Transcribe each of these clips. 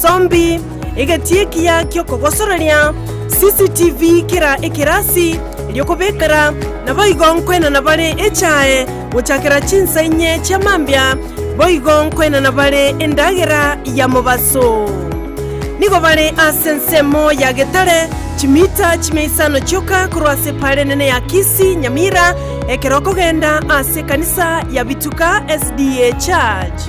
Zombi, egetii ekiya ki'okogosoreria, CCTV kera ekerasi, erio kobekera, naboigo nkoenana bare echae gochakera chinsa inye chia mambia, boigo nkoenana bare endagera ya mobaso. Nigo bare ase ensemo ya Getare, chimita chimia isano chioka korwa ase epaara enene ya Kisii, Nyamira, ekero okogenda ase ekanisa ya Bituka SDA Church.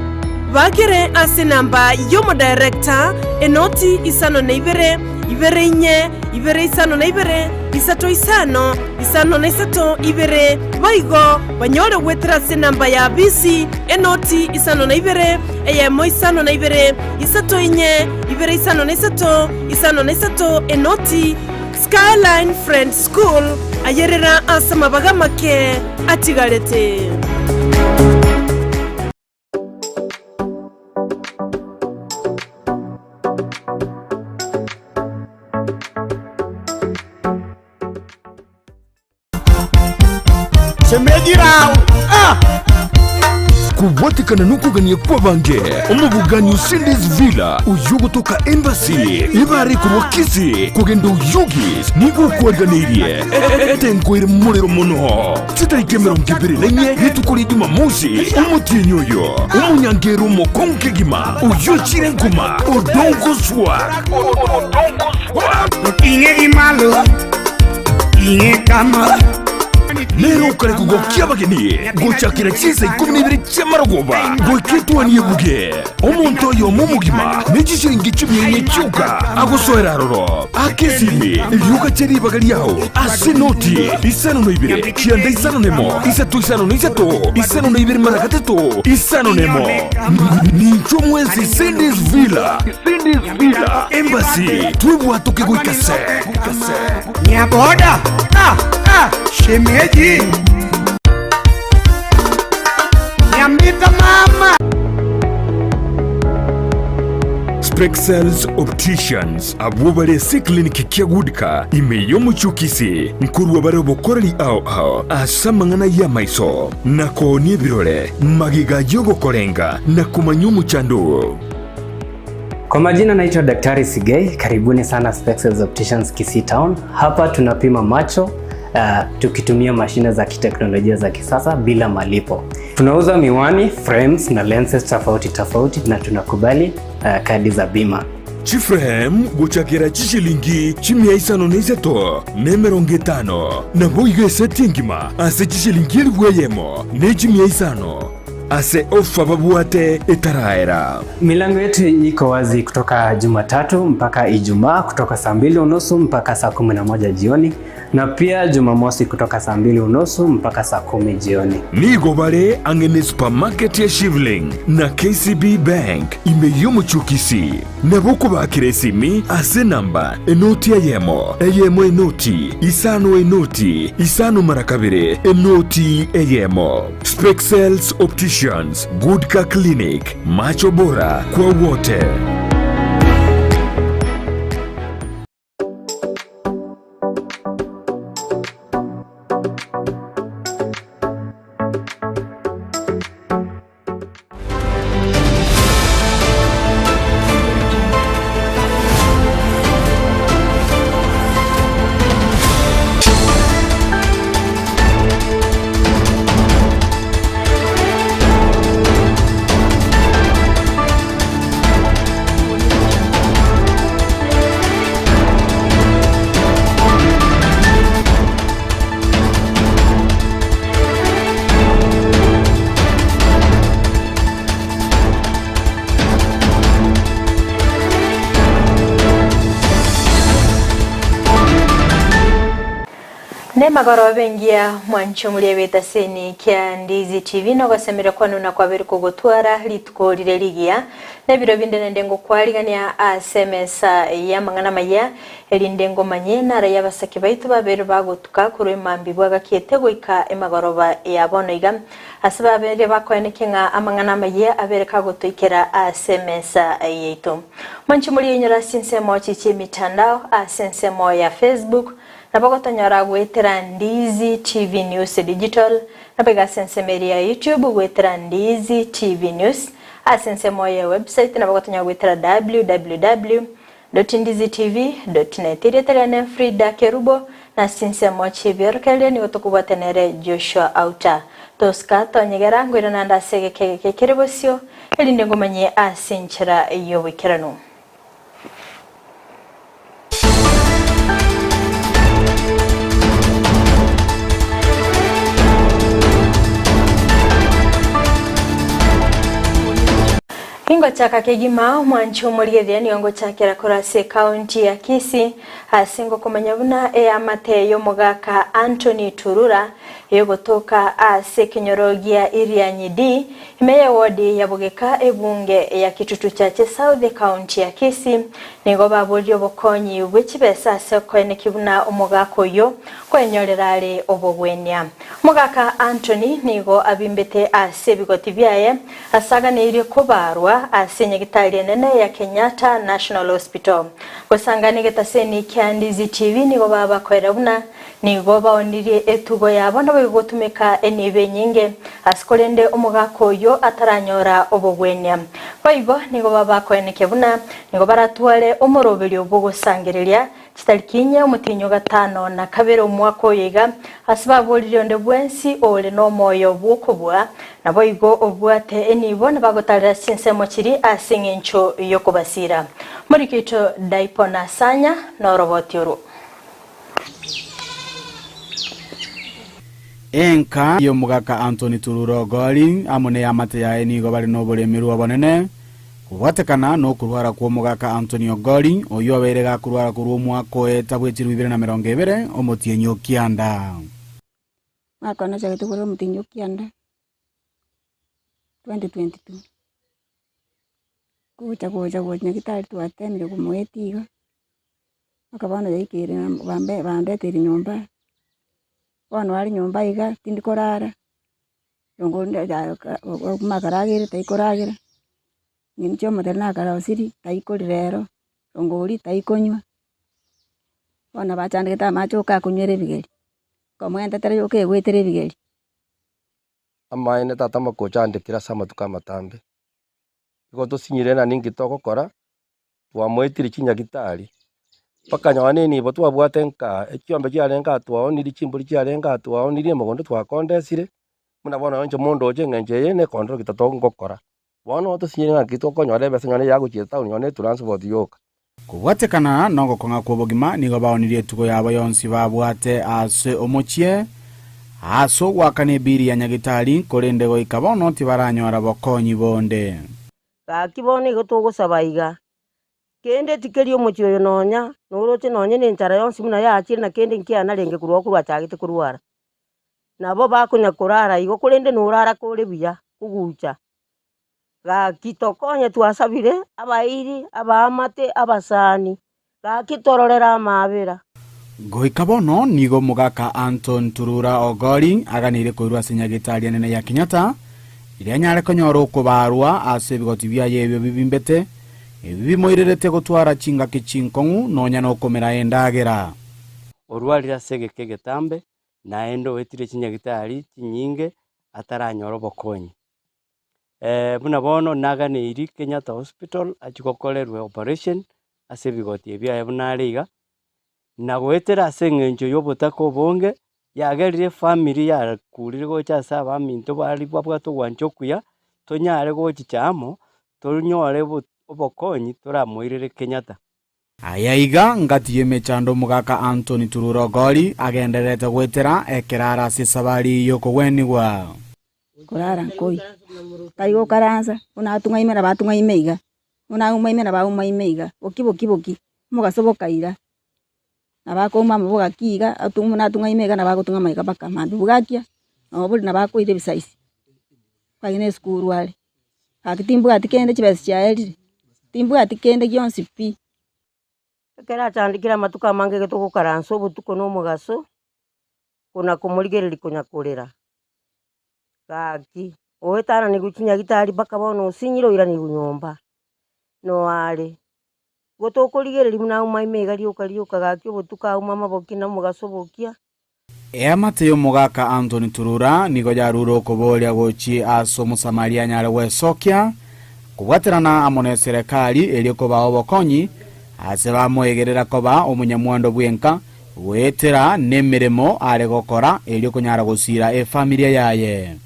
Bakere ase enamba y'omodirector, enoti 52, 24, 52, 35, 53, 2, boigo banyore goetera ase enamba ya bisi, enoti 52, eyemo 52, 3 4, 2 53, 53, enoti. Skyline Friends School, ayerera ase amabaga amake atigarete. Shemeji rao ah! Kobwatekana nokogania kw'abange, omobogani o Cindy's Villa oyio ogotoka Embassy ebare korwa Kisii kogenda Oyugis nigo okwariganeirie etengo ere morero mono. Chitariki 24 rituko ria Jumamosi, omotienyi oyo, omonyangerwa omokong'u kegima, oyio ochire enkuma, Odongo Swag. Oting'e gi malo, ting'e kama. Nere okare kogokia abageni gochakera chinsa ikomi na ibere chi'amarogoba goika etuani ebuge. Omonto oyomo omogima ne chishilingi chimia inye chioka agosoera aroro, ake esimi, rioka che ribaga riao ase enoti 52 9 51 3 53 52 mara gatato 51. Ninchwo mwensi Cindy's Villa, Cindy's Villa, Embassy, twebwatoke goika se. Nyaboda ah, ah, shemeji Nyambita mama Spexels Opticians abwo bare ase eclinic kia Goodka ime y'omochie o Kisii nkorua bare obokoreri ao ao ase amang'ana y'amaiso na koonia ebirore magega y'ogokorenga na komanya omochando oo. Kwa majina naitwa Daktari Sigei, karibuni sana Spexels Opticians Kisii Town. Hapa tunapima macho uh, tukitumia mashine za kiteknolojia za kisasa bila malipo. Tunauza miwani, frames na lenses tofauti tofauti na tunakubali uh, kadi za bima. Chiframe gochakera chishilingi chimia isano na isato na emerongo etano, naboigo eseti engima ase chishilingi elifu eyemo ne chimia isano ase ofa babwate etaraera. Milango yetu iko wazi kutoka Jumatatu mpaka Ijumaa kutoka saa 2:30 mpaka saa 11 jioni na pia Jumamosi kutoka saa 2:30 mpaka saa 10 jioni. Nigo bare ang'e ne supermarket ya Shivling na KCB Bank ime y'omochie o Kisii. Nabo okobakera esimi ase enamba enoti eyemo, eyemo enoti, isano enoti, isano mara kabere, enoti eyemo. Spexels Opticians, Good Car Clinic, macho bora kwa wote. Nemagoroba engiya mwanche omoria b'etaseni kia Ndizi TV nogosemera kwanu na kwabere kogotwara rituko rire rigiya nebiro binde naende ngokwarigania ase emesa y'amang'ana amaya erinde ngomanye nara y'abasake baito babere bagotuka korwa emambi bwagakiete goika emagoroba ya bono iga ase babere bakoenekia ng'a amang'ana amaya abere kagotoikera ase emesa yaito. Mwanche moria inyore ase ensemo chichia emitandao ase ensemo ya Facebook Nabo gotonyora goetera Ndizi TV News Digital, nabo iga ase ensemo eria ya YouTube goetera Ndizi TV News. Ase ensemo ye website nabo gotonya goetera www dot ndizitv dot net. Erieta riane Frida Kerubo, na ase chinsemo chi'ebiorokererio nigo tokobwate nere Joshua Auta. Tosika tonyegera ngoirana naende ase egeka egeke kere bosio, erinde ngomanyie ase enchera y'oboikeranu. Ingochaka kegima omwanchi omorigereria nigo ngochakera korwa ase ekaunti ya Kisii ase ngokomanya buna eamate y'omogaka Anthony Turura eyogotoka ase ekenyoro gia Irianyi D ime y'ewodi ya Bogeka ebunge ya Kitutu Chache South ekaunti ya Kisii nigo baboririe obokonyi bwe chibesa ase okoenekia buna omogaka oyio kwenyorera are obogwenia. Omogaka Anthony nigo abimbete ase ebigoti biaye Asaganeirie kobaarwa ase enyagitari enene ya Kenyatta National Hospital. Gosangana egetaseni kia Ndizi TV nigo babakoera buna nigo baonirie etugo yabo naboigo gotumeka enibo enyinge ase korende omogaka oyio ataranyora obogwenia. Boigo nigo babakoenekia buna nigo baratware omoroberio bw'ogosangereria Chitariki inye omotienyi o gatano na kabere omwaka oyo iga, ase baboririe onde bwensi ore nomoyo bw'okobua, naboigo obwate enibo nabagotarera chinsemo chiria ase engencho y'okobasiira. Moriki oito Daipona Sanya noroboti orwo. Enka y'omogaka Anthony Tururo Ogori amo neamate yaye nigo bare noboremerwa obonene Kobwatekana nokorwara kw'omogaka Anthony Ogori, oyio obeire gakorwara korwa omwaka oeta bwe 2020, omotienyi o kianda. Omwaka one nachagete korwa omotienyi o kianda, 2022, gocha gocha gocha nyagetari twatemire komoetia iga, mpaka bono yaikeire bambe bandeteire nyomba, bono are nyomba iga tindi korara. Akaragera taikoragera, inche omotere nakarosirie taikorira ero, rongori taikonywa, bono bachandegete amache oka akonywera ebigeri, nkomoentetera yoka egwetera ebigeri. Amaene tata amakocha andekire ase amatuko amatambe, igo tosinyire nani inki togokora, twamoetire chinyagitari, mpaka nonye na enibo twabwate nka echiombe chiarenge aa twaonirie, chimbori chiarenge aa twaonirie, mogondo twakondesire, buna bono inche mondoche eng'encho eye na ekondoro gita togokora. Bono tosinyire ng'aki tokonyora ebesa nonye na eyagochia etown nonye na etransport yoka. Kobwatekana nogokong'a kw'obogima nigo baonirie etugo yabo yonsi babwate ase omochie, ase ogoakana ebiri ya nyagitari, korende goika bono tibaranyora bokonyi bonde. Gaki bono igo togosaba iga, kende tikeri omochie oyo nonya noroche nonye nenchara yonsi buna yachire na kende nkiana renge korwa okwo rwachagete korwara. Nabo bakonya korara igo korende norara kore buya kogucha. Gaki tokonye twasabire abairi, abaamate, abasani, gaki tororere amaabera. Goika bono nigo omogaka Anton Turura Ogori aganeire koirwa ase nyagetari enene ya Kenyatta, erio anyare konyora okobaarwa ase ebigoti biaye ebio bibimbete, ebi bimoirerete gotwara chingaki chinkong'u nonya nokomera endagera. Orwarire ase egeka egetambe, naende oetire chinyagitari chinyinge ataranyora obokonyi. Buna bono naganeiri Kenyatta Hospital achie gokorerwa operation ase ebigoti ebi biaye buna are iga, na goetera ase eng'encho ya obotaka obonge, yagerire efamiri yakurire gocha ase abaminto baria babwate ogwancha okuya, tonyare gochicha amo, tonyore obokonyi toramoirere Kenyatta. Aya iga ngati y'emechando omogaka Anthony Turure Ogori agendererete goetera ekero are ase esabari y'okogwenigwa. Korara nkoi, tari gokaransa, buna atung'aime nabo atung'aime iga, buna aumaime nabo aumaime iga, boki boki boki, omogaso bokaira, nabo akoumama bogaki iga, atu buna atung'aime iga nabo agotung'ama iga mpaka mambia bogakia, nabo bori nabo akoira ebisaisi, kwagenda esukuru are. Gaki timbwati kende chibesa chiaerire, timbwati kende gionsi pi. Ekero achandekire amatuko amange iga togokaransa obotuko na omogaso, kona komorigereria konya korera, gaki oetananigwe chinyagitari mpaka bono osinyire oiranigwe nyomba, noare. Igo tokorigereria buna aumaime iga rioka rioka gaki obotuko auma amaboki na omogaso bokia. Eamate y'omogaka Anthony Turura nigo yarure okoboria gochia ase Omosamaria anyare gwesokia Kobwaterana amo neserekari erio kobaa obokonyi, ase bamoegerera koba omonyamwando bw'enka, goetera nemeremo are gokora erio konyara gosiira efamilia yaye.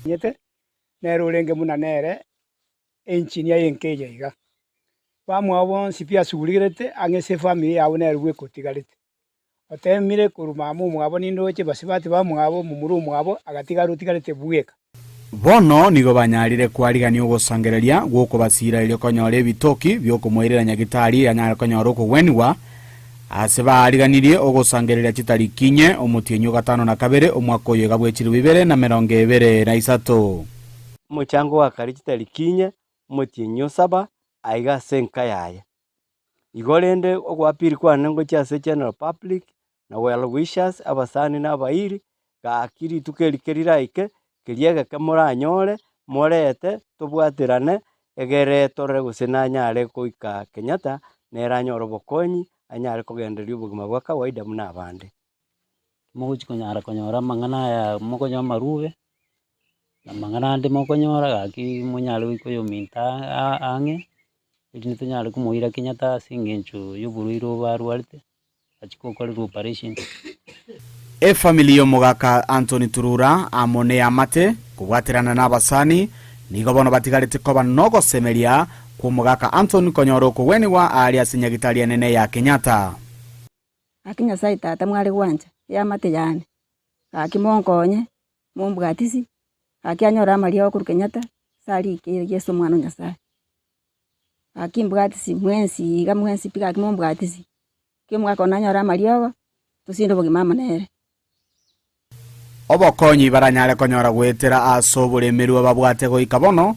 Nyete, nere orenge buna nere engineer y'enka eye iga. Bamwabo bonsi pi asugurigerete ang'e ase efamiri yabo nere bweka otigarete. Otemire korwa mama omwabo nindoche basubati bamwabo momura omwabo agatigara otigarete bweka. Bono nigo banyarire kwarigania ogosangereria gw'okobasiira erio konyora ebitoki bi'okomoirera nyagitari anyare konyora okogwenigwa, ase baariganirie ogosangereria chitariki inye omotienyi o gatano na kabere omwaka oyo iga bwe chilifu ibere na emerongo ebere na isato. Omochango wa kare chitariki inye omotienyi o saba aiga ase enka yaye. Igo rende ogoappeal kwane ngochia ase general public na well wishers, abasani na abairi, gaki rituko eri keriraike, keria egeke moranyore, morete tobwaterane, egere torore gose nanyare goika Kenyatta, nere anyore obokonyi, anyare kogendereria obogima bwa kawaida buna abande. Mogochi konyara konyora amang'ana aya mokonywa amarube, na amang'ana ande mokonyora gaki monyare goika oyominto ang'e, erinde tonyare komoira Kenyatta ase eng'encho ya oborwaire obo arwarete, achie gokorerwa operation. Efamiri y'omogaka Anthony Turura amo neamate kobwaterana nabasani nigo bono batigarete koba nogosemeria kw'omogaka Anthony konyora okogwenigwa aaria ase nyagitari enene ya Kenyatta. Gaki Nyasae Tata mware gwancha eamate yane, gaki monkonye, mombwatisi, gaki anyore amariogo korwa Kenyatta, ase arikire Yeso Omwana o Nyasae. Gaki mbwatisi mwensi iga mwensi pi gaki mombwatisi, ki omwaka one nanyore amariogo, tosinde obogima amo nere. Obokonyi baranyare konyora goetera ase oboremerwa babwate goika bono,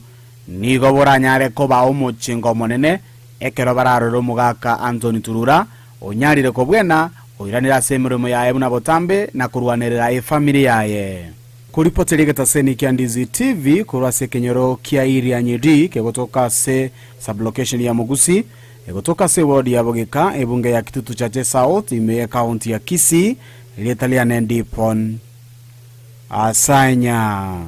nigo boranyare koba omochengo omonene ekero bararore omogaka Anthony Turura onyarire kobwena oiranire ase emeremo yaye buna botambe na korwanerera efamiri yaye. Koripoteria egetaseni kia Ndizi TV korwa ase ekenyoro kia Irianyi D kegotoka ase sublocation ya Mugusi, egotoka ase eward ya Bogeka, ebunge ya Kitutu Chache South, ime y'ecounty ya Kisii, erieta riane Ndipon Asanya.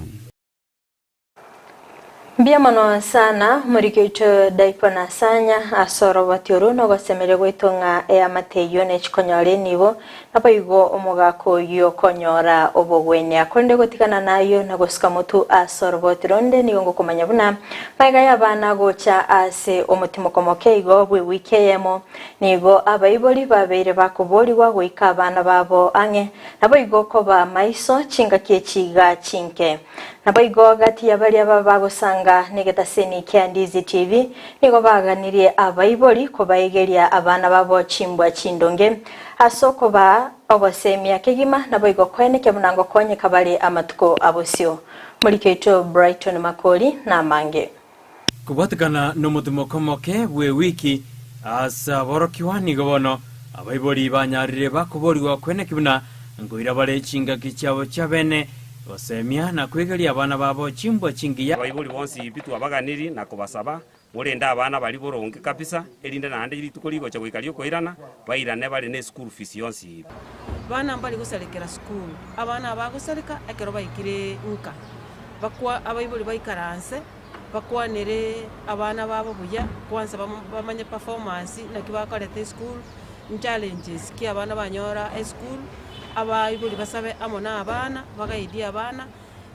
Mbuya mono sana omoriki oito Daipon Asanya ase oroboti oru nogosemeria gwaito ng'a eamate eyio nechikonyora enibo naboigo omogaka oyio okonyora obogwenia. Korende gotigana nayio na gosuka motu ase oroboti ronde nigo ngokomanya buna magega y'abana gocha ase omotimoko moke igo bw'ewiki eyemo nigo abaibori babeire bakoborigwa goika abana babo ang'e naboigo koba maiso chingaki echi iga chinke. Naboigo gati ya baria baba bagosanga negetaseni kia Ndizi TV nigo baganirie abaibori kobaegeria abana babo chimbwa chindonge ase okobaa ogosemia kegima naboigo koenekia buna ngokonyeka bare amatuko abosio. Morike oito Brighton Makori namange. Kobwatekana nomotimoko omoke bw'ewiki ase aborokigwa nigo bono abaibori banyarire bakoborigwa kweneki buna nkoira bare chingaki chiabo chia bene gosemia na kwegeria abana babo chimbwa chingiya. Abaibori bonsi pi twabaganirie na kobasaba, morende abana baria boronge kabisa, erinde naende rituko rigocha goika riokoirana, bairane bare ne school fees yonsi pi. Bana mbari gosarekera sukuru, abana aba bagosareka ekero baikire nka, bakwa abaibori baikaranse. Bakwanere abana babo buya, kwansa bamanye performance naki bakorete esukuru, nchallenges ki abana banyora esukuru, abaibori basabe amo na abana, bagaidie abana,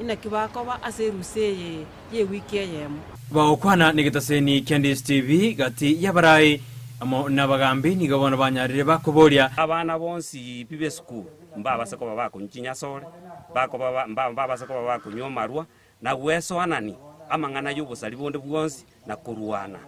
inaki bakoba ase erusa eye ya ewiki eyemo. Bagokwana negetaseni kia Ndizi TV gati y'abarai amo nabagambi nigo bono banyarire bakoboria. Abana bonsi pi b'esukuru mbabase koba bakonywa chinyasore, bakoba mbabase koba bakonywa amarwa, na gwesoanani amang'ana y'obosari bonde bwonsi na korwana,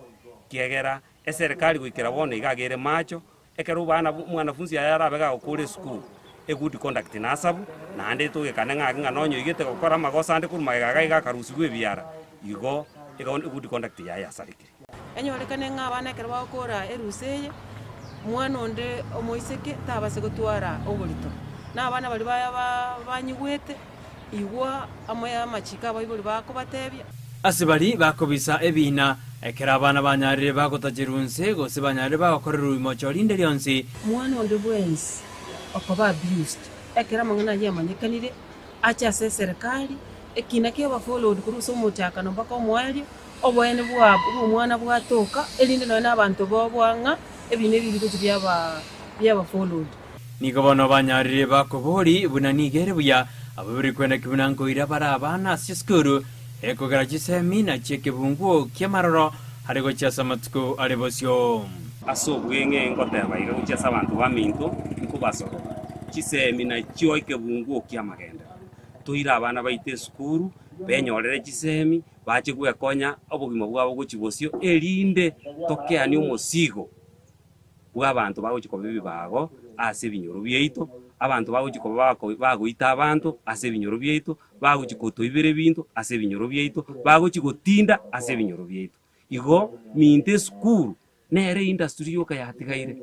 ekiagera eserekari goikera bono iga agere macho, ekero bana omwanafunsi aye arabe gagokora esukuru, egood conduct nasabu, naende togekane ng'aki ng'a nonye oigete gokora amagoso ande korwa magega iga iga akarusigwa ebiara, igo egood conduct yaye yasarekire. Enyorekane ng'a abana ekero bagokora erusa eye, mwana onde omoiseke tabase gotwara oborito, na abana baria ba ba banyigwete. Igwa amo y'amachiko abaibori bakobatebia. Ase baria bakobisa ebiina, ekero abana banyarire bagotacherwa inse, gose banyarire bagokorerwa imocho rinde rionsi. Mwana onde bwensi okoba abused, ekero amang'ana ayio amanyekanire, ache ase eserekari, ekina kiaba followed korwa ase omochakano mpaka omoerio. Oboene bwa bw'omwana bwatoka, erinde nonya na abanto boboa ng'a ebi nebi bigochia biaba biaba followed. Nigo bono banyarire bakobori buna nigo ere buya abaibori kwenda ki buna nkoira bare abana ase chisukuru ekogera chisemi na chi'ekebunguo ki'amaroro are gochia ase amatuko are bosio. Ase obweng'e ngoteba iga gochia ase abanto baminto, nkobasorora chisemi nachio ekebunguo ki'amagenderero. Toire abana baito esukuru, benyorere chisemi, bache gwekonya obogima bwabo gochia bosio, erinde tokeanie omosigo bw'abanto bagochia koba ebibago ase ebinyoro biaito, abanto bagochia koba bagoita abanto ase ebinyoro biaito, bagochia kotoibera ebinto ase ebinyoro biaito, bagochia gotinda ase ebinyoro biaito. Igo minto esukuru nere industry yoka yatigaire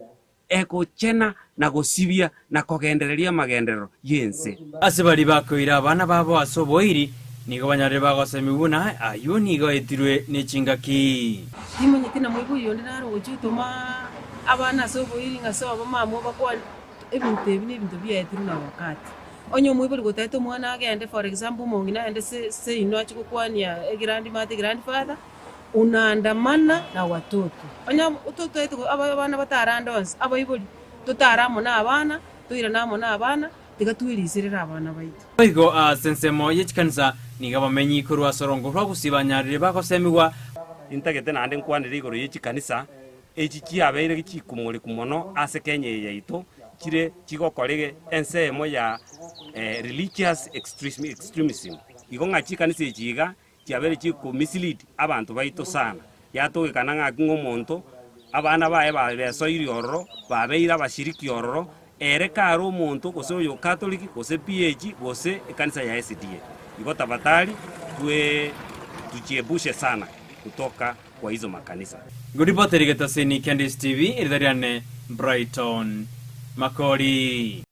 Egochena na gosibia na kogendereria amagenderero y'ense. Ase baria bakoira abana babo ase oboiri, nigo banyarire bagosemigwa buna ayio nigo aetirwe ne chingaki. Timanyeti na moibori onde nare ogochia gotoma abana ase oboiri ng'a sobo mama obakwane, ebinto ebi nebinto biaetirwe na wakati. Onye omoibori gotaete omwana agende for example omong'ina agende se seino achie gokwania egrandmother, egrandfather. Unaandamana na watoto. Onye totaete abana batarande onsi, abaibori totare amo nabana, toirane amo nabana, tiga tweriserere abana baito. Boigo ase ensemo ye chikanisa nigo abamenyi korwa ase orongo rwa Gusii banyarire bagosemigwa. Intagete naende nkwanere igoro ye chikanisa echi chiabeire chikumoriku mono ase Kenya eye yaito, chire chigokora ensemo ya religious extremism. Igo ng'a chikanisa echi iga Chiabeire chikomislead abanto baito sana, yatogekana ng'aki ng'a omonto abana baye babesoirie ororo, babeire abashiriki ororo, ere kare omonto gose oyo Catholic gose PAG gose ekanisa ya SDA. Igo tafadhali twe tujiepushe sana kutoka kwa hizo makanisa. Ngoripoteri getasini kia Ndisi TV, erita riane Brighton Makori.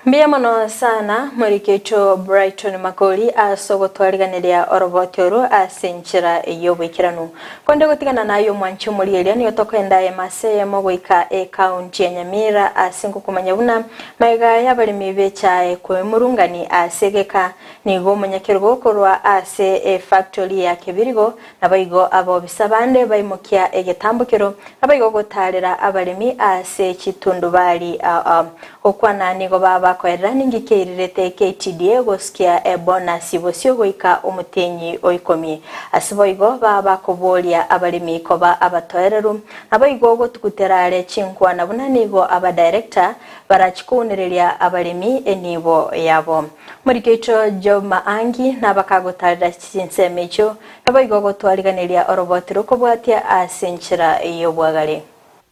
Mbuya mono sana moriketwe Brighton Makori ase ogotwariganeria oroboti oru ase enchera y'oboikeranu. Konde gotigana naye omwanchi omorieria nigo tokoenda emasa eyemo goika ekaunti ya Nyamira ase ngokomanya buna magega y'abaremi b'echae kwemurungani ase egeka nigo omonyakerogo korwa ase efactory ya Kebirigo Naboigo abobisa bande baimokia egetambokero, naboigo gotaarera abaremi ase chitundubari ao. Gokwana nigo babakoerera ninki keirirete KTDA gosukia ebonasi bosio goika omotienyi o ikomi. Ase boigo babakoboria abaremi koba abatoereru, naboigo gotugutera are chinkwana buna nigo abadirector barachikounereria abaremi enibo yabo. Morikeito Job Maangi nabakagotarera chinsemo echio, naboigo gotwariganeria oroboti rokobwatia ase enchera y'obwagare.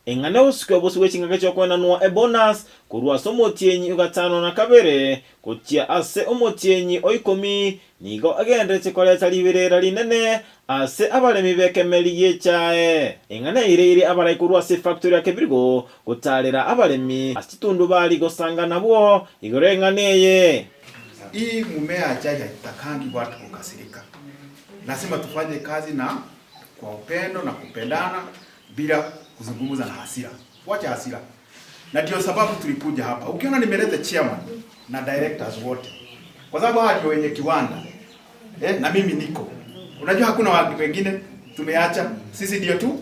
Eng'ana y'ogosukia obosio bwe chingaki chi'okoenanwa ebonus korwa ase omotienyi o gatano na kabere gochia ase omotienyi o ikomi nigo egendererete koreta riberera rinene ase abaremi b'ekemeri gi'echae. Eng'ana eireire abarai korwa ase efactory ya Kebirigo gotaarera abaremi ase chitundubari gosanga nabwo igoro y'eng'ana eye. Hii mumea ya chai haitakangi watu kukasirika. Lazima tufanye kazi na kwa upendo na kupendana bila kuzungumza na hasira. Wacha hasira. Na ndio sababu tulikuja hapa. Ukiona nimeleta chairman na directors wote. Kwa sababu hawa ndio wenye kiwanda. Eh, na mimi niko. Unajua hakuna watu wengine tumeacha. Sisi ndio tu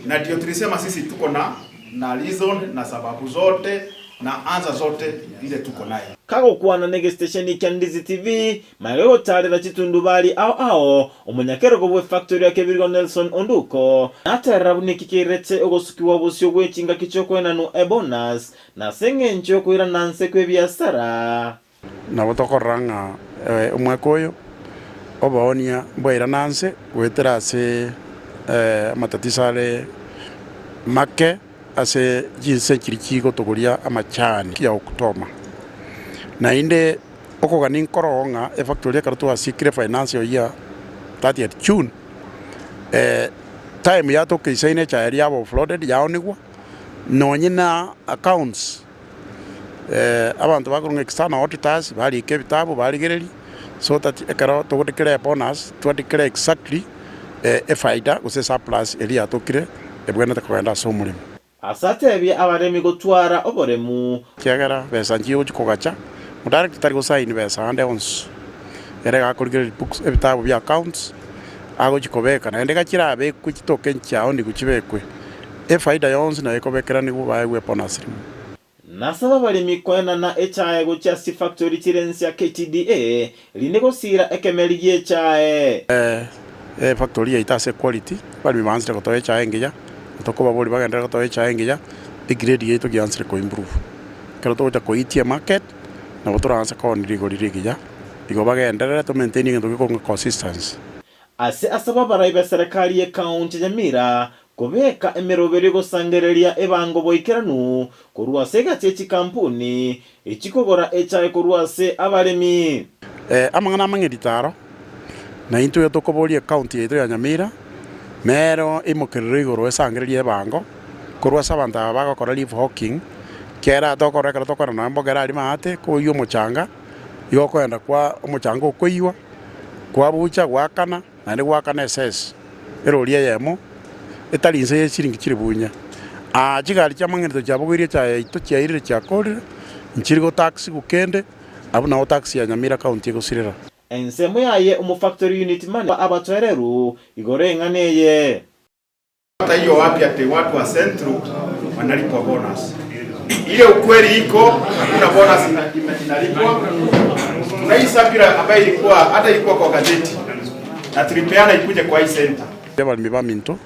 na ndio tulisema sisi tuko na na reason na sababu zote na anza zote ile tuko nayo. Kagokwana negesitesheni kia Ndizi TV, magega gotaarera chitundubari ao ao, omonyakerogo bw'efactory ya Kebirigo Nelson Onduko naterera buna eki keirete ogosukigwa bosio gwe chingaki chi'okoenanwa ebonus na ase engencho y'okoirana nse kw'ebiasara. Nabo tokorora ng'a omwaka oyo oboonia mbwairana nse goetera ase amatatiso are make ase chinse chiria chigotogoria amachani ya Oktoba. Naende okogania nkoroo ng'a efactory ekero twasikire financial year 30th June, time yatoka isaine echae eria yaba offloaded yaonigwa, nonye na accounts. Abanto bakorwa ng'a external auditors barika ebitabu barigereria so that ekero togo declare bonus twa declare exactly efaida gose esurplus eria yatokire ebwenerete kogenda ase omoremo. Ase atebie abaremi gotwara oboremu. Ekiagera besa nchiyo gochia kogacha, omodirect tari gosaini besa ande onsi. Ere iga akorigereria books, ebitabu bia accounts, agochia kobeka naende iga chirabekwe chitoken chiao nigo chibekwe. Efaida yonsi nayo ekobekeranigwa baegwe ebonus rimo. Nasaba abaremi koenana echae gochia ase chifactori chire inse ya KTDA, rinde gosiira ekemeri gi'echae. Efactori yaito ase equality, abaremi baansire gotoa echae engiya, tokobaboria bagenderere gotoa echae engiya, egrade yaito giansire koimprove. Ekero togocha koitia emarket, nabo toraanse koonia rigori rigiya, igo bagenderere to maintain egento gekorwa ng'a consistency. Ase asaba abarai b'eserekari y'Ekaunti ya Nyamira kobeka emeroberio gosangereria ebango boikeranu korwa ase egati ye chikampuni echikogora echae korwa ase abaremi. Amang'ana amang'e ritaro, na intwe iga tokoboria ecounty yaito ya Nyamira, nero eimokerere igoro esangererie ebango korwa ase abanto aba bagokora leaf hawking, kera tokorora ekero tokorora nonya mbogere aria maate koiywa omochanga, igo okoenda kwa omochanga okoiywa, kwabucha gwakana. Naende goakana esesi erori eyemo etari inse ye chiringi chilifu inye. Aa chigari chi'amang'eneto chiabogoirie echaye yaito chiairire chiakorire, nchiri gotaxigwa kende, abwo nao taxi ya Nyamira County egosirera. Ensemo yaye omofactory unit manager abatoereru igoro y'eng'ana eye. Hata hiyo wapi ati watu wa Central wanalipwa bonus. Ile ukweli iko, hakuna bonus inalipwa. Kuna hii circular ambayo ilikuwa hata ilikuwa kwa gazeti na tulipeana ikuje kwa hii center. Abaremi baminto,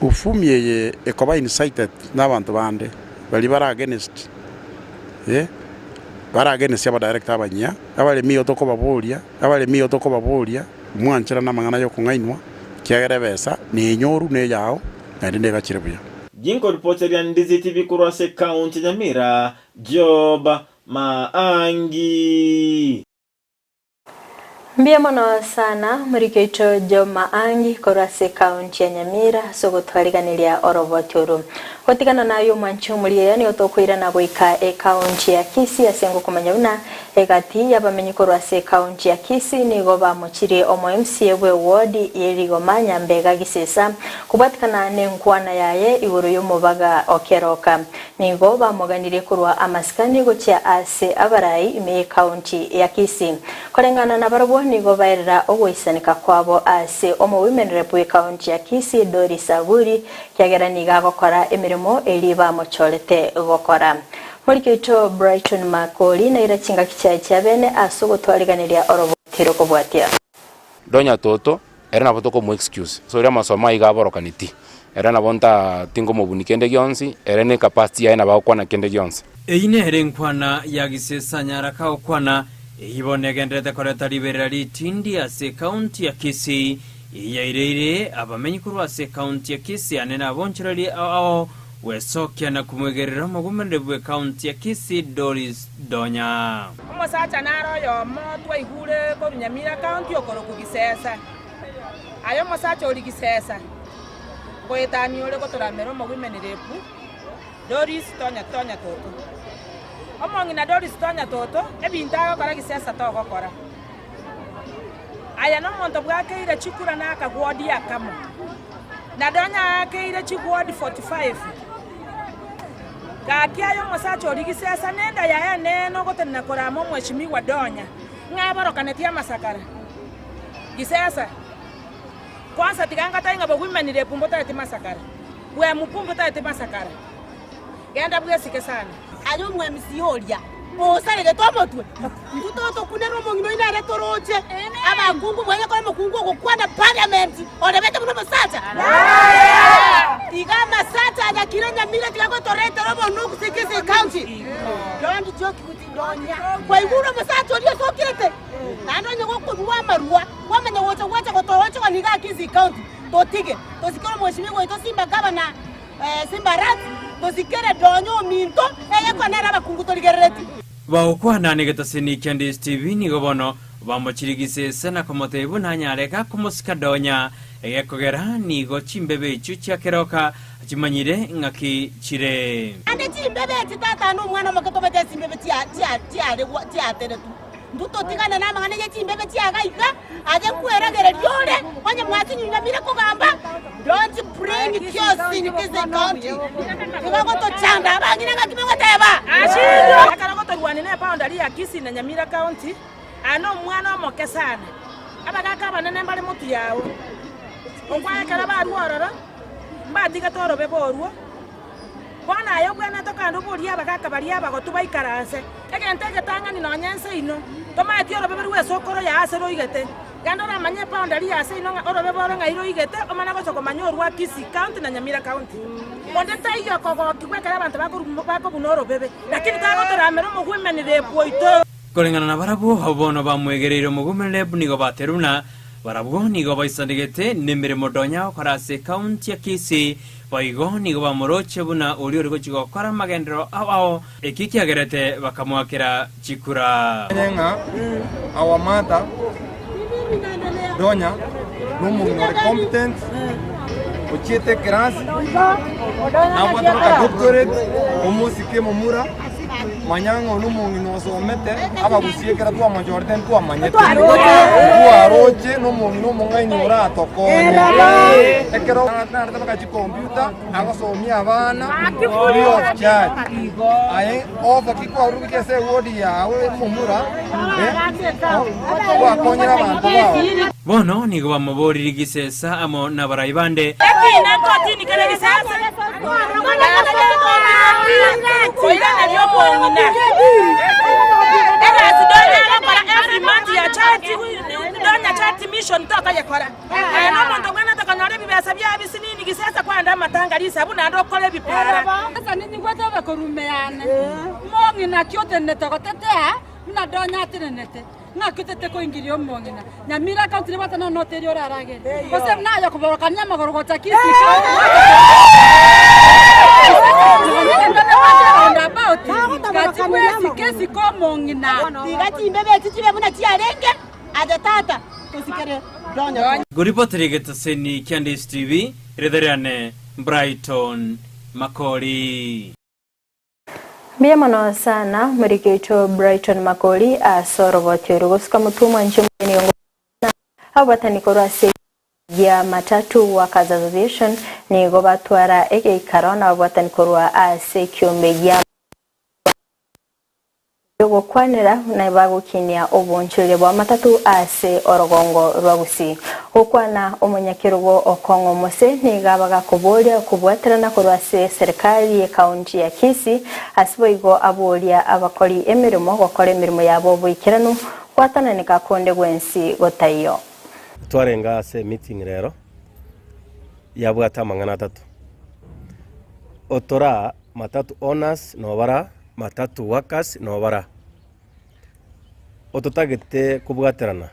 ufumi eye ekoba incited nabanto bande baria bare against eh, bare against abadirector abanyia, abaremi igo tokobaboria, abaremi igo tokobaboria, mwancherane amang'ana yokong'ainwa, Ekiagera ebesa nenyoru neyao, naende negachire buya. Ginkoripoteria Ndizi TV korwa ase ekaunti ya Nyamira, Job Maangi. Mbuya mono sana moriki oito Job Maangi korwa ase ekaunti ya Nyamira ase ogotwariganeria oroboti oru. Gotigana naye omwanchi omorieya nigo tokoirana goika ekaunti ya Kisii ase ngokomanya buna Egati y'abamenyi korwa ase ekaunti ya Kisii nigo bamochirie omo MCA bwe ward ye Rigoma Nyambega Gisesa kobwatikana nenkwana yaye igoro y'omobaga o Keroka. Nigo bamoganirie korwa amasikani gochia ase abarai ime y'ekaunti ya Kisii. Koreng'ana nabarabwo nigo baerera ogoisanika kwabo ase omo women rep bw'ekaunti ya Kisii Doris Aburi kiagera nigo agokora emeremo eria bamochorete gokora. Moriki oito Brighton Makori naira chingaki chiaye chia bene ase ogotwariganeria oroboti rokobwatia. Donya toto, ere nabo tokomo excuse, ase oria amasomo aye iga aborokani ti, ere nabo nta tingomobuni kende gionsi, ere ne capacity yaye nabo agokwana kende gionsi. Eyio nere enkwana ya Gisesa Nyaraka gokwana, eyio bono egendererete koreta riberera ritindi ase ekaunti ya Kisii, eyio yaireire abamenyi korwa ase ekaunti ya Kisii ane nabonchoreria ao Gwesokia na komwegerera omogomereri bw'ekaunti ya Kisii Doris Donya. Omosacha nare oyomo twaigure korwa Nyamira County okorokwa Gisesa. Aye omosacha oria Gisesa, ngoetania ore gotoramera omowomen rep Doris Tonya Tonya Toto. Omong'ina Doris Tonya Toto ebinto agokora Gisesa togokora. Aye nomonto bwakeire chikura na akagwodi akamo, na Donya aakeire chigwodi 45. Gaki aye omosacha oria Gisesa nenda yaye enene ogotenena korama omweshimiwa Donya, ng'a aborokanetie amasakara. Gisesa, kwansa tiga ngatae ng'a bogwimanire epumbu otaeti masakara, bwemupu mbotaeti masakara. Genda bwesike sana. Aye omwemisia oria osaregete omotwe, intwe totokunera omong'ina oino ere toroche abakungu bwenye kore omokungu ogokwana parliament orebete buna omosacha. Iga amasacha ayakire Nyamira tiga gotoretera obonuku Kisii County. Don't joke with Ndonya. Kwaigure omosacha oria osokete naende onye gokorua amarua kwamanya gocha gwacha gotoochogania igaa Kisii County totige tosikere omweshimiwa oito Simba Governor Simbarati, tosikere donya ominto, eyekwa nere abakungu torigerereti. Bagokwana negetasini kia Ndisi TV nigo bono bamochirigise ise na komotebia buna anyare gakomosika donya, egekogera nigo chimbebe echio chia keroka chimanyire ng'aki chire. Naende chimbebe echi tata na omwana omoke tobeke echimbebe chiateretwe. Intwe totigane namang'ana ye chimbebe chiaga iga, aye nkweragereria ore, onye mwasinyunyamire kogamba, don't bring chaos in Kisii County. Igo gotochanda abang'ina ng'aki mogoteba? Ekero gotorwania ne boundary ya Kisii na Nyamira County, aya nomwana omoke sana. Abagaka abanene mbare motwe yao. Okwa ekero barua ororo, mbatigete orobebe orwo. Bono aye obwenerete okande oborie abagaaka baria abagotu baikaranse egento egetang'ani nonya ense ino, tomaeti orobebe rw'esokoro ya ase roigete. Genda oramanye eboundary ya ase ino ng'a orobebe oro ng'ai roigete, omanye gocha komanya orwa Kisii County na Nyamira County. Onde taiyo okogokigwa ekero abanto bakobuna orobebe, lakini tagotoramera omogwemani rape oito. Koreng'ana nabarabwo, abwo bono bamwegereire omogwemani rape nigo baterwe buna barabwo nigo baisanegete nemeremo donya gokora ase ekaunti ya Kisii. Boigo nigo bamoroche buna oria ore gochia gokora amagenderero ao ao, ekio kiagerete bakamoakera chikura. Manye ng'a our mother Donya nomong'ina ore competent, ochiete ekerasi, nabwate mpaka doctorate, omosike momura, manya ng'a oyo nomong'ina osomete, abagusie ekero twamochorete ntwamanyete, ntwaroche nomong'ina omong'aini oratokonye. Ekero narete mpaka chicomputer, agosomia abana free of charge. Aye ofa ki kwarure gochia ase eward yago momura, gwakonyire abanto bao. Bono nigo bamoboririe gisesa amo nabarai bande. Ekiina nkotini kere gisese, oiraneria omong'ina. Egasi donya agokora every month ya charity, donya charity mission tokoyekora. Aye nomonto obwenerete konyora ebibesa biaye bisinini gisese kwenda amatanga risabu naende okore ebipara. Ase ninyigwete obe korwa ime yane, omong'ina ki otenenete gotetea buna donya atenenete? Ng'aki otete koingiria omong'ina Nyamira County nebwate nonya noteri oraragere gose buna aye okoborokania amagoro gocha Kisii County gati bwesike esike omong'ina. Tiga chimbebe echi chibe buna chiarenge, aye tata, tosikere donya. Goripotera egetaseni kia Ndisi TV, ritho riane Brighton Makori. Mbuya mono sana moriki oito Brighton Makori ase oroboti oru gosuka motwe omwanchi omogeni ongo abatani korwa ase gia Matatu Workers Association nigo batwara egeikaro na ababwatani korwa ase ekiombe gia Gokwanera buna bagokinia obonchoreria bwa matatu ase orogongo rwa Gusii. Gokwana omonyakerogo Okong'o Mose nigo abagakoboria okobwaterana korwa ase eserekari ye county ya Kisii ase boigo aboria abakori emeremo gokora emeremo yabo oboikeranu gwatananeka konde gwensi gotaiyo. Twarenge ase emeeting rero yabwate amang'ana atato, otoraa matatu owners nobara matatu workers nobara, ototagete kobwaterana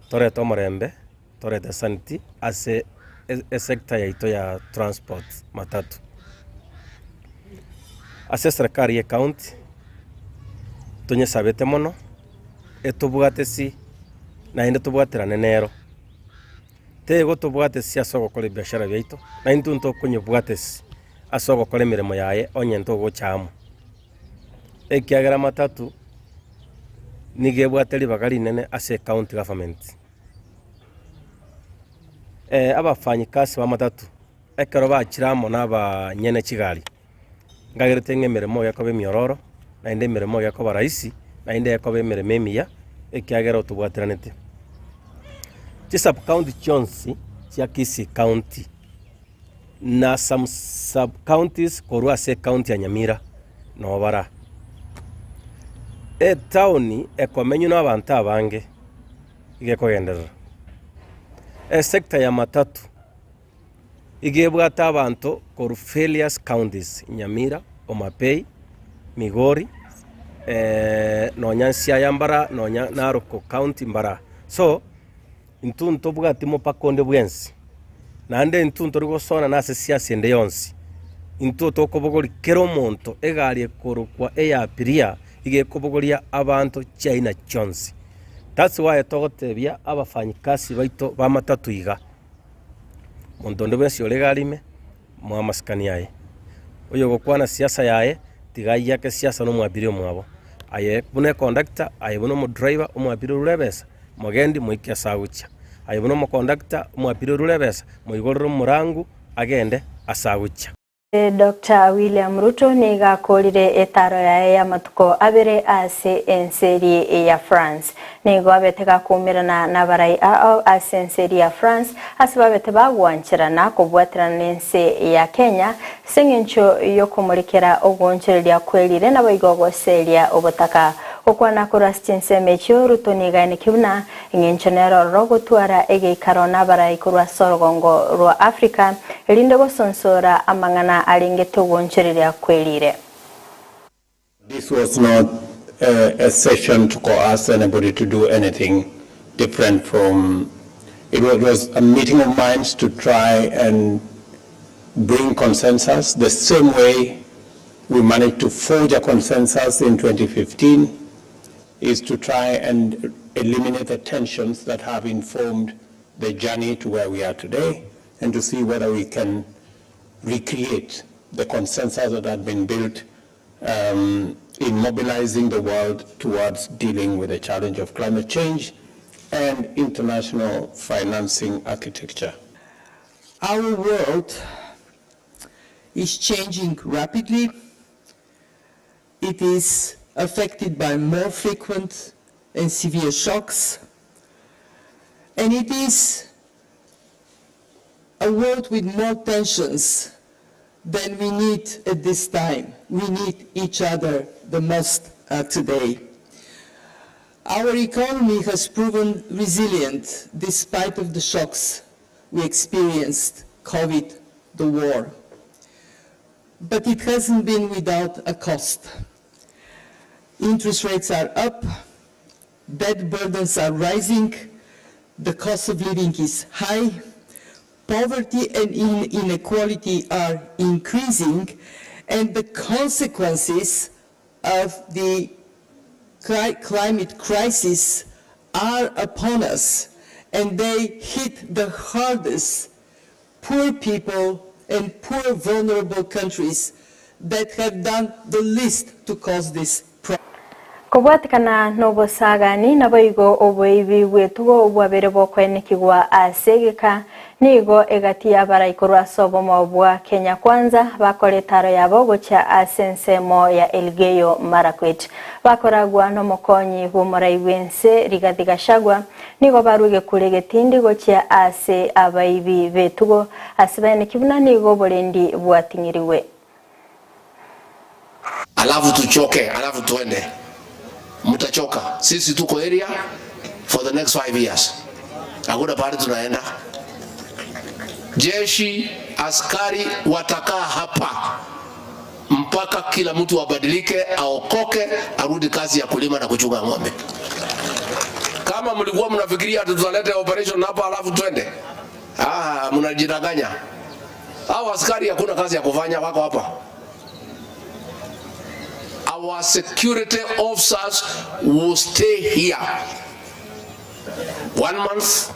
torete omorembe, torete sanity ase esector yaito ya transport matatu. Ase eserekari ye county, tonyesabete mono, etobwate si naende tobwaterane nero. Teigo tobwate si ase ogokora ebiashara biaito, na intwe ntokonyebwate si ase ogokora emeremo yaye onye ntogocha amo. Ekiagera matatu nigo ebwate ribaga rinene ase ecounty government. Abafanyikasi ba matatu ekero bachire amo na abanyene chigari, nkagerete ng'a emeremo iga ekoba emiororo, naende emeremo iga ekoba rahisi, naende ekoba emeremo emiya, ekiagera otobwateranete. Chisub county chionsi chia Kisii county na some sub counties korwa ase ecounty ya Nyamira noo bara. Etown ekomenywa na abanto abange iga ekogenderera. Esector ya matatu iga ebwate abanto korwa various counties, Nyamira, Homa Bay, Migori, nonya Siaya mbara, nonya Narok county mbara. So, intwe ntobwati mopaka onde bwensi, naende intwe ntori gosona na ase siasa ende yonsi, intwe tokobogoria kera omonto egari ekorokwa eya abiria, iga ekobogoria abanto chiaina chionsi. That's why togotebia abafanyikasi baito ba matatu iga, monto onde bwensi ore egari ime, moe amasikani aye. Oyogokwana siasa yaye, tiga ayiake siasa na omwabiria omwabo. Aye buna ekondakta, aye buna omodriver, omwapire orure ebesa, mogendi moike ase agochia. Aye buna omokondakta, omwapire orure ebesa, moigorere omorangu agende ase agochia. Doctor William Ruto nigo akorire etaro yaye y'amatuko abere ase ense eria ya France. Nigo abete gakoumerana nabarai ao ase ense eria ya France ase babete bagwancherana kobwaterana nense ya Kenya ase eng'encho y'okomorekera ogoonchoreria kwerire naboigo goseria obotaka. Gokwana korwa ase chinsemo echio Ruto nigo aenekia buna Eng'encho nero ororo gotwara egeikaro nabarai korwa ase orogongo rwa Afrika, erinde gosonsora amang'ana arengete ogoonchoreria kwerire. This was not a session to coerce anybody to do anything different from, it was a meeting of minds to try and bring consensus the same way we managed to forge a consensus in 2015 is to try and eliminate the tensions that have informed the journey to where we are today and to see whether we can recreate the consensus that had been built um, in mobilizing the world towards dealing with the challenge of climate change and international financing architecture. Our world is changing rapidly. It is affected by more frequent and severe shocks. And it is a world with more tensions than we need at this time. We need each other the most uh, today. Our economy has proven resilient despite of the shocks we experienced, COVID, the war. But it hasn't been without a cost. Interest rates are up, debt burdens are rising, the cost of living is high, poverty and inequality are increasing, and the consequences of the climate crisis are upon us, and they hit the hardest poor people and poor vulnerable countries that have done the least to cause this problem. Kobwatekana nobosagani naboigo oboibi bw'etugo bwabere bokoenekigwa ase egeka nigo egati y'abarai korwa ase obomo bwa Kenya Kwanza bakora etaro yabo gochia ase ensemo ya Elgeyo Marakwet. Bakoragwa nomokonyi bw'omorai bw'ense Rigathi Gachagua nigo barwa egekura egetindi gochia ase abaibi b'etugo ase baeneki buna nigo oborendi bwating'irigwe. Alafu tuchoke, alafu tuende. Mtachoka. Sisi tuko area for the next 5 years. Hakuna pahali tunaenda. Jeshi, askari watakaa hapa mpaka kila mtu abadilike, aokoke, arudi kazi ya kulima na kuchunga ng'ombe. Kama mlikuwa mnafikiria tutaleta operation hapa alafu twende, ah, mnajidanganya. Hao askari hakuna kazi ya kufanya, wako hapa. Our security officers will stay here 1 month,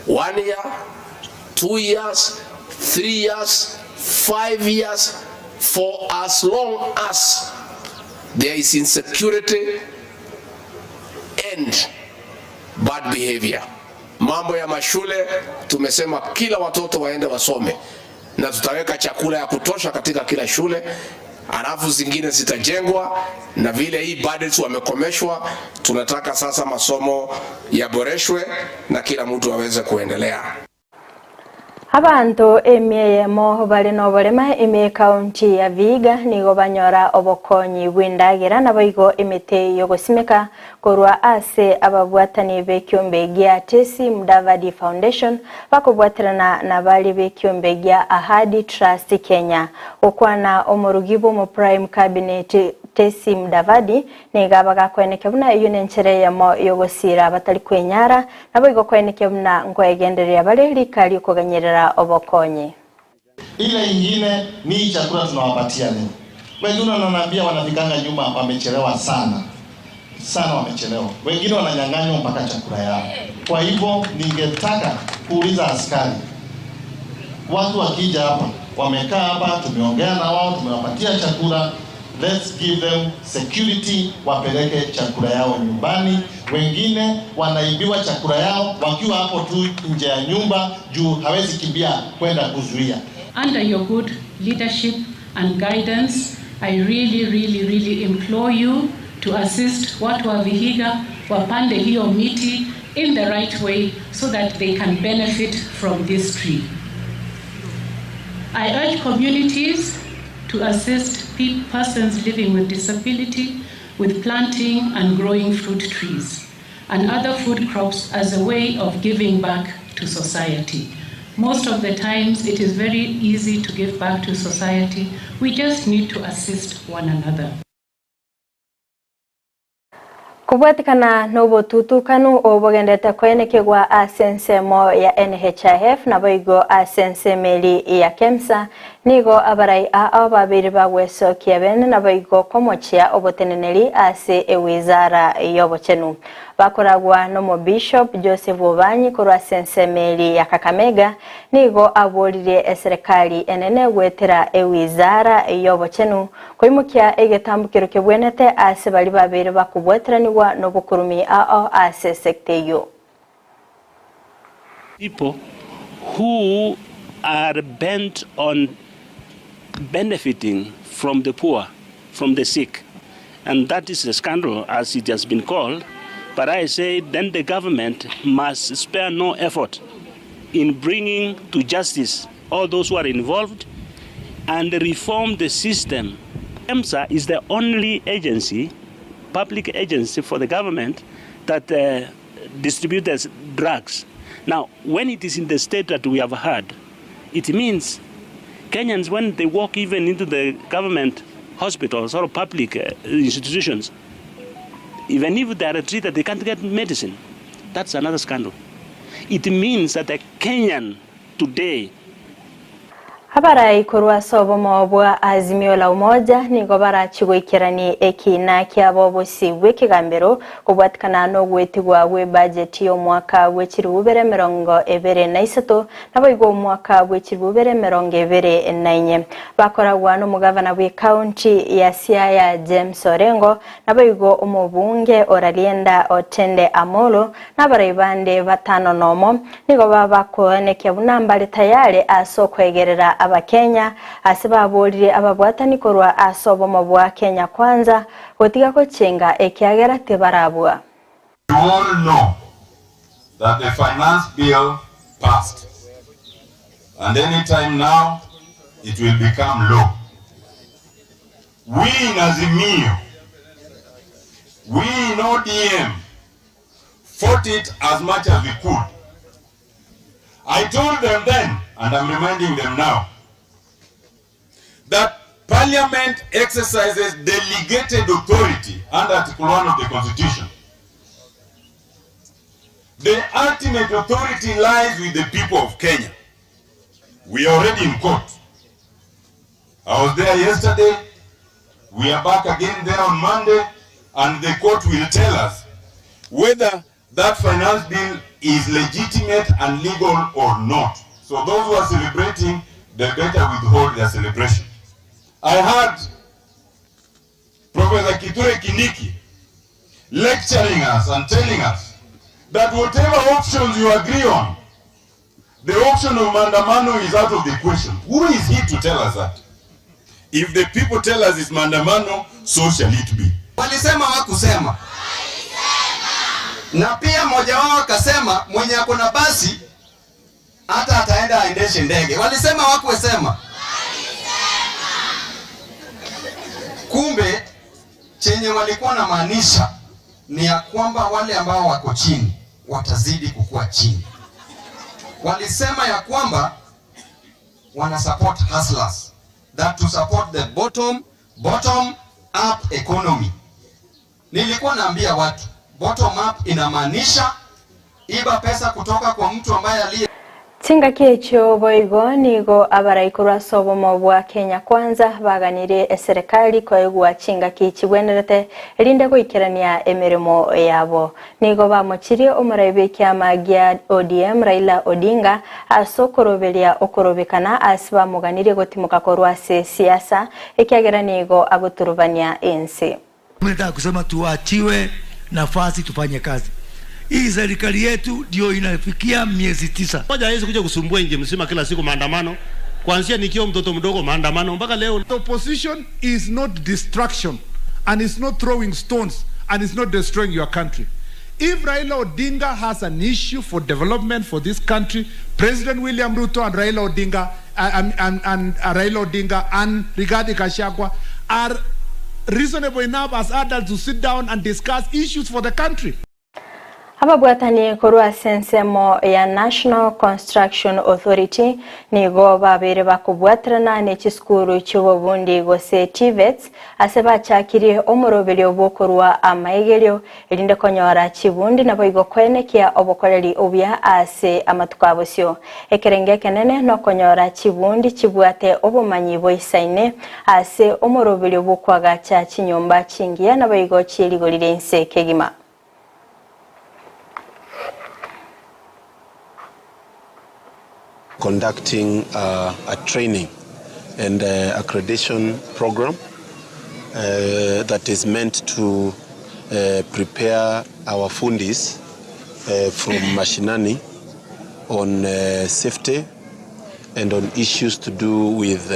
1 year, 2 years, 3 years, 5 years, for as long as there is insecurity and bad behavior. Mambo ya mashule tumesema kila watoto waende wasome, na tutaweka chakula ya kutosha katika kila shule, alafu zingine zitajengwa, na vile hii budget wamekomeshwa, tunataka sasa masomo yaboreshwe na kila mtu aweze kuendelea. Abanto emieyemo bari noborema ime county ya Vihiga nigo banyora obokonyi bw'endagera naboigo emete yogosimeka korwa ase ababwatani b'ekiombe gia Tesi Mudavadi Foundation bakobwaterana na bari b'ekiombe gia Ahadi Trust Kenya. Gokwana omorugi bw'omo Prime Cabinet Tesi Mudavadi niga bagakweneke buna eyo nenchere eyemo yogosira batari kwenyara naboigo kweneke buna nkoegendereria bare rika riokoganyerera obokonyi. Ile ingine ni chakula tunawapatia leo. Wengine wananiambia wanafikanga nyuma, wamechelewa sana sana, wamechelewa. Wengine wananyang'anywa mpaka chakula yao. Kwa hivyo ningetaka kuuliza askari, watu wakija hapa, wamekaa hapa, tumeongea na wao, tumewapatia chakula, Let's give them security, wapeleke chakula yao nyumbani. Wengine wanaibiwa chakula yao wakiwa hapo tu nje ya nyumba, juu hawezi kimbia kwenda kuzuia. Under your good leadership and guidance, I really, really, really implore you to assist watu wa Vihiga wapande hiyo miti in the right way so that they can benefit from this tree. I urge communities to assist persons living with disability with planting and growing fruit trees and other food crops as a way of giving back to society. Most of the times it is very easy to give back to society. We just need to assist one another. Kobwatikana nobotutukanu obogendete koenekigwa ase ensemo ya NHIF naboigo ase ensemo eri ya KEMSA nigo abarai ao babeire bagwesokia bene naboigo komochia oboteneneri ase ewizara y'obochenu. Bakoragwa n'omobishop Joseph Obanyi korwa ase ensemo eri ya Kakamega nigo aborire eserekari enene goetera ewizara y'obochenu koimokia egetambukero kebwenete ase baria babeire bakobweteranigwa n'obokurumi ao ase esekta eyio. People who are bent on benefiting from the poor, from the sick, and that is a scandal as it has been called, but I say then the government must spare no effort in bringing to justice all those who are involved and reform the system. KEMSA is the only agency, public agency for the government that distributes drugs. Now, when it is in the state that we have had, it means Kenyans, when they walk even into the government hospitals or public institutions, even if they are treated, they can't get medicine. That's another scandal. It means that the Kenyan today Abarai korwa ase obomo bwa Azimio la Umoja nigo barachi goikerani ekina kiabo obosi bw'ekegambero kobwatikana n'ogwetigwa gwe budget y'omwaka bw'echirubere emerongo ebere na isato naboigo omwaka bw'echirubere emerongo ebere na inye. Bakoragwa n'omogavana bw'ekaunti ya Siaya James Orengo naboigo omobunge Oralienda Otende Amolo nabarai bande batano nomo nigo babakoenekia buna mbare tayari ase okwegerera Abakenya ase baborire ababwatani korwa ase obomo bwa Kenya Kwanza gotiga gochenga ekiagera tibarabua. You all know that the finance bill passed and any time now it will become law. We in Azimio, we in ODM fought it as much as we could. I told them then, and I'm reminding them now, that Parliament exercises delegated authority under Article 1 of the Constitution. The ultimate authority lies with the people of Kenya. We are already in court. I was there yesterday. We are back again there on Monday, and the court will tell us whether that finance bill is legitimate and legal or not. So those who are celebrating, they better withhold their celebration. I heard Professor Kithure Kindiki lecturing us and telling us that whatever options you agree on, the option of maandamano is out of the question. Who is he to tell us that? If the people tell us it's maandamano, so shall it be. Walisema hawakusema? Na pia mmoja wao akasema mwenye ako na basi hata ataenda aendeshe ndege. Walisema hawakusema? Kumbe chenye walikuwa na maanisha ni ya kwamba wale ambao wako chini watazidi kukua chini. Walisema ya kwamba wana support hustlers, that to support the bottom up economy. Nilikuwa naambia watu bottom up inamaanisha iba pesa kutoka kwa mtu ambaye aliye. Chingaki echio boigo nigo abarai korwa ase obomo bwa Kenya Kwanza baganirie eserekari koegwa chingaki chigwenerete erinde goikerania emeremo yabo. Nigo bamochirie omorai bw'ekiama gia ODM Raila Odinga ase okoroberia okorobekana ase bamoganirie gotimoka korwa ase siasa ekiagera nigo agoturubania ense. Mimi nataka kusema tuachiwe nafasi tufanye kazi. Hii serikali yetu ndio inafikia miezi tisa. Moja hawezi kuja kusumbua nchi mzima kila siku maandamano, kuanzia nikiwa mtoto mdogo maandamano mpaka leo. The opposition is not destruction and it's not throwing stones and it's not destroying your country. If Raila Odinga has an issue for development for this country, President William Ruto and Raila Odinga and, and, and Raila Odinga and Rigathi Gachagua are reasonable enough as adults to sit down and discuss issues for the country. Ababwatani korwa ase ensemo ya National Construction Authority nigo babeire bakobwaterana ne chisukuru chi'obobundi gose TVETs ase bachakirie omoroberio bw'okorua amaigerio erinde konyora chibundi naboigo koenekia obokoreri obuya ase amatuko a bosio. Ekerengo ekenene nokonyora chibundi chibwate obomanyi boisaine ase omoroberio bw'okoagacha chinyomba chingiya naboigo chie rigori ri'inse kegima. Conducting a training and accreditation program that is meant to prepare our fundis from mashinani on safety and on issues to do with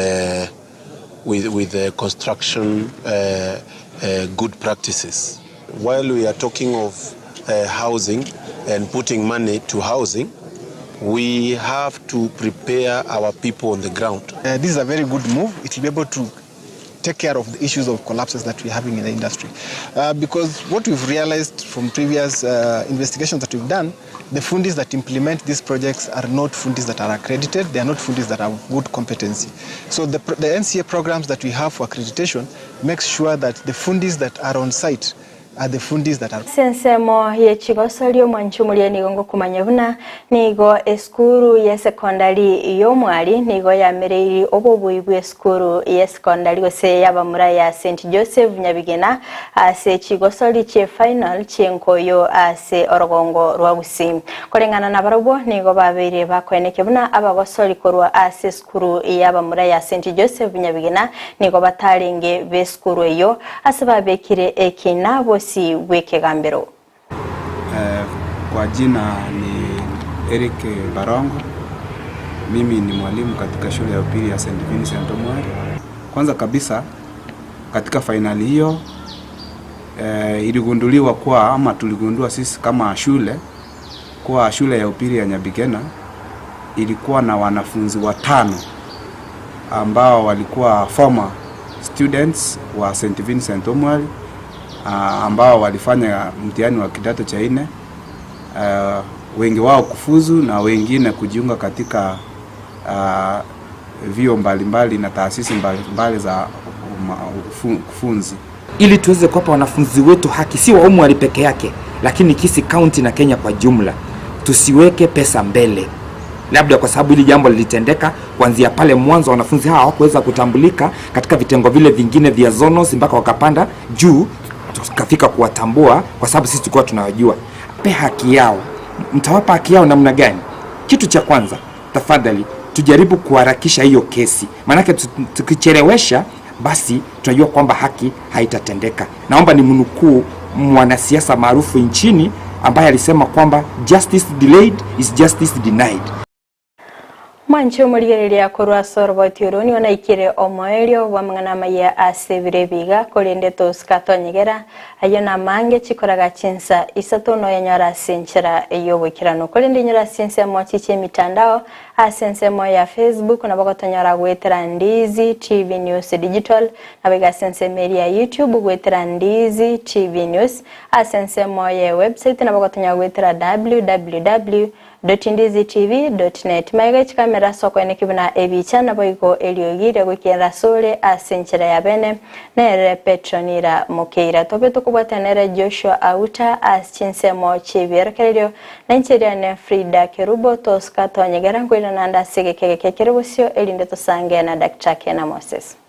with, with the construction uh, uh, good practices. While we are talking of uh, housing and putting money to housing, we have to prepare our people on the ground. Uh, this is a very good move. It will be able to take care of the issues of collapses that we're having in the industry. Uh, because what we've realized from previous uh, investigations that we've done, the fundis that implement these projects are not fundis that are accredited, they are not fundis that have good competency. So the, the NCA programs that we have for accreditation makes sure that the fundis that are on site are the fundis that are Ase ensemo ye chigosorio mwanchumuria nigo ngokumanya buna nigo esukuru y'esekondari y'omwari nigo yamereiri obobui bw'esukuru y'esekondari gose y'abamura ya St Joseph Nyabigena ase chigosori chie final chi'enkoyo ase orogongo rwa Gusii. Koreng'ana nabarabwo nigo babeire bakoenekia buna abagosori korwa ase esukuru y'abamura ya St Joseph Nyabigena nigo batarenge b'esukuru eyio ase babekire ekina bosio bw'ekegambero. Kwa jina ni Eric Barongo. Mimi ni mwalimu katika shule ya upili ya St. Vincent Omwari. Kwanza kabisa katika fainali hiyo eh, iligunduliwa kuwa ama tuligundua sisi kama shule kuwa shule ya upili ya Nyabigena ilikuwa na wanafunzi watano ambao walikuwa former students wa St. Vincent Omwari ambao walifanya mtihani wa kidato cha nne, uh, wengi wao kufuzu na wengine kujiunga katika uh, vyuo mbalimbali na taasisi mbalimbali za kufunzi ili tuweze kuwapa wanafunzi wetu haki, si wa Omwari peke yake, lakini Kisii County na Kenya kwa jumla. Tusiweke pesa mbele, labda kwa sababu hili jambo lilitendeka kuanzia pale mwanzo, wanafunzi hawa hawakuweza kutambulika katika vitengo vile vingine vya zonos mpaka wakapanda juu, tukafika kuwatambua kwa sababu sisi tulikuwa tunawajua. Pe haki yao, mtawapa haki yao namna gani? Kitu cha kwanza, tafadhali tujaribu kuharakisha hiyo kesi, maanake tukichelewesha basi tunajua kwamba haki haitatendeka. Naomba ni mnukuu mwanasiasa maarufu nchini ambaye alisema kwamba justice delayed is justice denied. Mwanche omorigereria korwa ase oroboti oro nigo naikire omoerio bw'amang'ana amaya ase ebiro ebiga korende tosika tonyegera ayio namange chikoraga chinsa isato noyanyora ase enchera ey'oboikeranu korende inyora ase ensemo chiche emitandao ase ensemo ya Facebook nabo gotonyora goetera Ndizi TV News Digital nabo iga ase ensemo eria ya YouTube goetera Ndizi TV News ase ensemo ye website nabo gotonyora goetera www. Dotindizitv dot net. Magega chikamera ase okoeneki buna ebicha naboigo eriogi riagoikerera asore ase enchera ya bene nere Petronira Mokeira. Tobe tokobwatana nere Joshua Auta ase chinsemo chi'ebiorokererio na inche riane Frida Kerubo Tosca Tonyegera nkoirana ande ase egeka egeke kere bosio erinde tosange na Daktar Kena Moses.